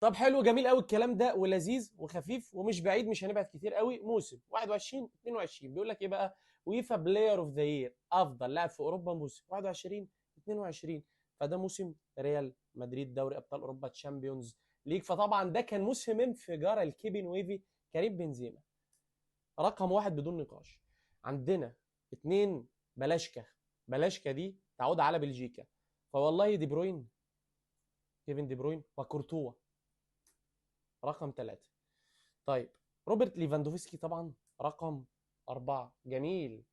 طب حلو، جميل قوي الكلام ده، ولذيذ وخفيف ومش بعيد، مش هنبعد كتير قوي. موسم 21 22 بيقول لك ايه بقى؟ UEFA Player of the Year، افضل لاعب في اوروبا موسم 21 22، فده موسم ريال مدريد دوري ابطال اوروبا Champions League. فطبعا ده كان موسم انفجار الكيبن ويفي كريم بنزيما رقم 1 بدون نقاش. عندنا 2 بلاشكا، بلاشكا دي تعود على بلجيكا، فوالله دي بروين، كيفن دي بروين وكورتوا رقم 3. طيب روبرت ليفاندوفسكي طبعا رقم 4، جميل.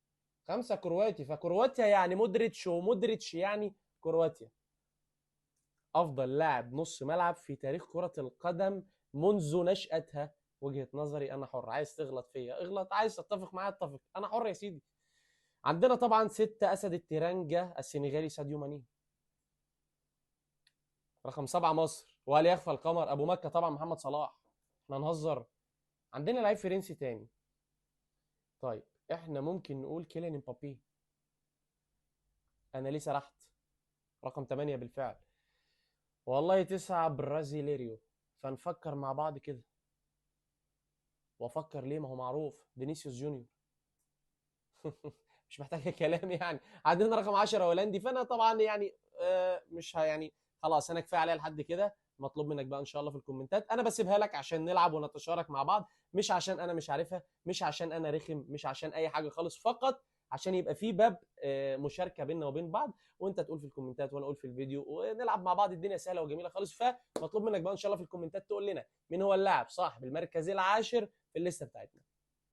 5 كرواتي، فكرواتيا يعني مودريتش، ومودريتش يعني كرواتيا. أفضل لاعب نص ملعب في تاريخ كرة القدم منذ نشأتها، وجهة نظري، أنا حر، عايز تغلط فيا اغلط، عايز تتفق معايا اتفق، أنا حر يا سيدي. عندنا طبعا 6 أسد التيرانجا السنغالي ساديو ماني. رقم 7 مصر، وهل يخفى القمر أبو مكة طبعا محمد صلاح، احنا نهزر. عندنا لعيب فرنسي تاني، طيب احنا ممكن نقول كيليان امبابي، أنا ليه سرحت؟ رقم 8 بالفعل. والله 9 برازيليريو، فنفكر مع بعض كده، وافكر ليه، ما هو معروف فينيسيوس جونيور. مش محتاج كلام يعني. عندنا رقم 10 هولندي، فانا طبعا يعني، مش يعني خلاص انا كفاية عليا لحد كده. مطلوب منك بقى ان شاء الله في الكومنتات، انا بسيبها لك عشان نلعب ونتشارك مع بعض، مش عشان انا مش عارفها، مش عشان انا رخم، مش عشان اي حاجة خالص، فقط عشان يبقى في باب، مشاركة بيننا وبين بعض، وانت تقول في الكومنتات وانا اقول في الفيديو، ونلعب مع بعض. الدنيا سهلة وجميلة خالص. فمطلوب منك بقى ان شاء الله في الكومنتات تقول لنا مين هو اللاعب صاحب المركز العاشر في الليستة بتاعتنا.